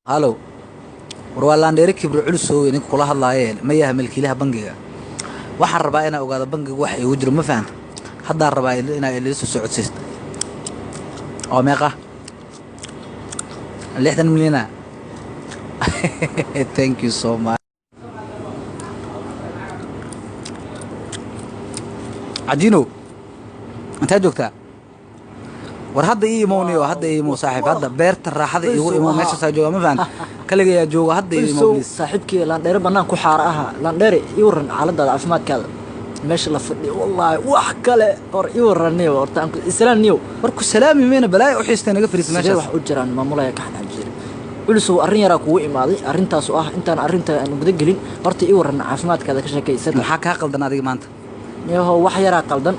Halow, war waa laandheere kibro culusow ninka kula hadlaayeen. Ma yaha milkiilaha bangiga? Waxaan rabaa inaan ogaado bangiga wax iigu jiro, ma fahanta? Haddaan rabaa inaa ila soo socodsiisto oo meeqa 60 milyana. Thank you so much. Cajino, intaa joogtaa? War hadda ii imowniyo, hadda ii imow saaxiib, hadda beerta raaxada iigu imow. Meeshaasaa jooga, ma fahanta? Kaligayaa jooga, hadda ii imow. Culusow. Please. Saaxiibkii laandheere bannaan ku xaara aha. Laandheere, ii waran xaaladaada, caafimaadkaada, meesha la fadhiyo? Wallaahi wax kale hor ii waran niyo, horta aan ku islaan niyo. War ku salaami mayna, balaayo u xiistay, naga fariis. Sidee meeshaas wax u jiraan? Maamulaya ka xanaajira. Culusow, arrin yaraa kugu imaaday, arrintaas oo ah intaan arrinta aan guda gelin, horta ii waran caafimaadkaada, ka sheekaysata. Maxaa kaa qaldan adiga maanta? Niyaho, wax yaraa qaldan.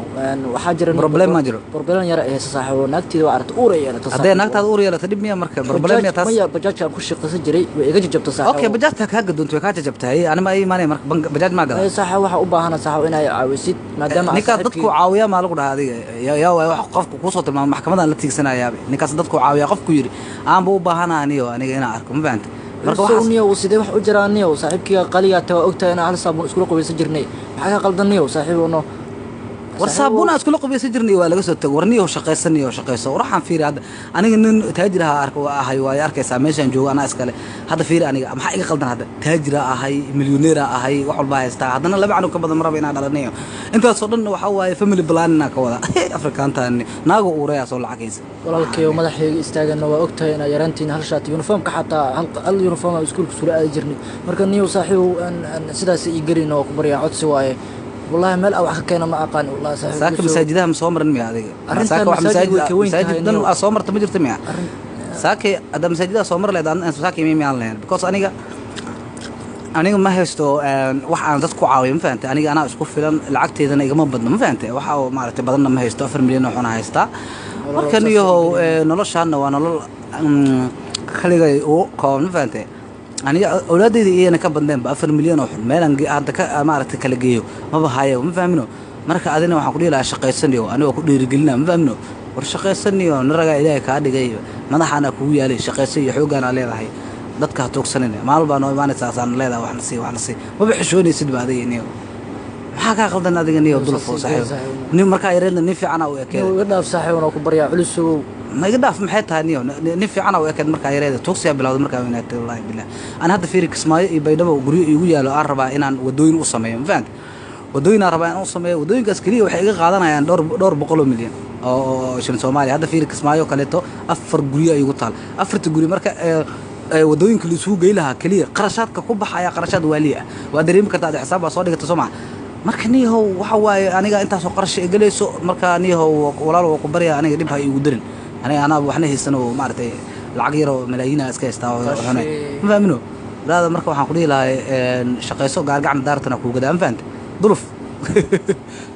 Waxaa jira Problem ma jiro? Problem yara ee haysa saaxiibo, naagteeda waa aragtay, uur ay yeelatay. Haddee naagtaada uur yeelata, dhib miya marka? Problem miya taas? Maya, bajaajkaan ku shaqaysan jiray way iga jajabta saaxiibo. Okay, bajaajta kaa gadoontay, way kaa jajabtahay, ani ma ii imaanaya marka bajaaj maa gadaa? Saaxiib, waxaa u baahana saaxiib inay caawisid maadaama aad Ninkaas saaxiibkii- dadku caawiya maa lagu dhahaa adiga? Yaa waay wax qofku kuusoo tilmaamo, maxkamadaan la tiigsanayaabe. Ninkaas dadku caawiya qofku yidhi aanba u baahana aniyo aniga inaan arko, ma fahanta? Marka waxaas waxaas niyow, sidee wax u jiraan niyow? Saaxiibkiga qaligaa taa waa ogtahay inaan hal saabuun iskula qubaysan jirnay. Maxaa ka qaldan niyow, saaxiib no? War saabuun aan iskula qubaysan jirnay waa laga soo tago. War niyow, shaqaysan niyow, shaqayso. War waxaan fiiri, hadda aniga nin taajir aha arko waa ahay, waa arkaysaa meeshaan joogo, anaa iskale. Hadda fiiri, aniga maxaa iga qaldan? Hadda taajira ahay, milyoneera ahay, wax walbaa haystaa, haddana laba canug ka badan maraba inaan dhalanayo. Intaasoo dhan waxaa waaye family planning ka wada Afrikaantan, naago uureyaa soo lacagaysa. Walaalkayo, madaxayga istaagana, waa ogtahay inaa yaraantiin hal shaati uniformka, xataa hal uniform aan iskuulka sula aadi jirnay. Marka niyow saaxiibow, sidaas ii gelin oo ku baryaa, codsi waaye. Wallahi meel aan wax ka keena ma aqaan, wallahi saaxiib. Saaka masaajidaha ma soo marin miya adiga? Arrintan Saaka wax masaajid way ka weyn masaajid tahay dan niyow. aa soo marta ma jirta miya? Saaka hadda masaajidaha soo mar leed, saaka imay miyaan lahayn? Because aniga ma haysto wax aan dad ku caawiyo, ma fahantay? Aniga anaa isku filan, lacagteedana igama badno, ma fahantay? Waxa oo maaragtay badanna ma haysto, 4 milyan oo xuna haystaa. Marka niyahow, noloshaana waa nolol kaligay ugu kooban, ma fahantay? Aniga awlaadeyda iyana ka badneenba 4 milyan oo xun meelaan hadda ka maaragtay kala geeyo maba hayo, ma fahmino? Marka adina waxaan ku dhihi lahaa shaqaysaniyo, anigoo ku dhiirigelina, ma fahmino? War shaqaysaniyo, naragaa Ilaahay kaa dhigay, madaxaana kugu yaalay, shaqaysa iyo xooggaana leedahay. Dadka ha tuugsanina, maalin baa noo imaanaysaa asaan leedahay waxna sii, waxna sii, maba xishoonaysid ba adiga niyo. Maxaa kaa qaldan adiga niyo? Dulfo saaxiib, nin markaa yareedna nin fiicana u ekeed. Niyow iga dhaaf saaxiib, oo ku baryaa, culusow. Ma iga dhaaf maxay tahay niyo? Nin fiicana u ekeed markaa yareeda, tuugsiyaa bilowday markaa weynaatay. Wallahi billah, ana hadda fiiri, Kismaayo iyo Baydhabo guryo iigu yaalo aan rabaa inaan wadooyin u sameeyo, ma fahanta? Wadooyin aan rabaa inaan u sameeyo, wadooyinkaas keliya waxay iga qaadanayaan dhowr boqol oo milyan oo shilin Soomaaliya. Hadda fiiri, Kismaayo kaleeto afar guryo iigu taal, afarta guri marka wadooyinka la isugu gey lahaa keliya qarashaadka ku baxaya qarashaad waali ah, waa dareemi kartaa adi, xisaab baa soo dhigata, soo maha? Marka niyahow, waxa waaye aniga intaasoo qarash igelayso. Marka niyahow walaal, waa ku barya, aniga dhib ha iigu darin. Aniga anaa waxna haysan oo maaragtay lacag yar oo malaayiina iska haystaa oo xune, ma fahmino brother? Marka waxaan ku dhihi lahay shaqayso, gaargacan daartana kuu gadaa, ma fahanta? Duluf,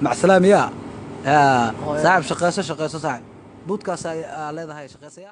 macsalaam yaa saaxib, shaqayso, shaqayso saaxib, buudkaas aa leedahay, shaqaysaya.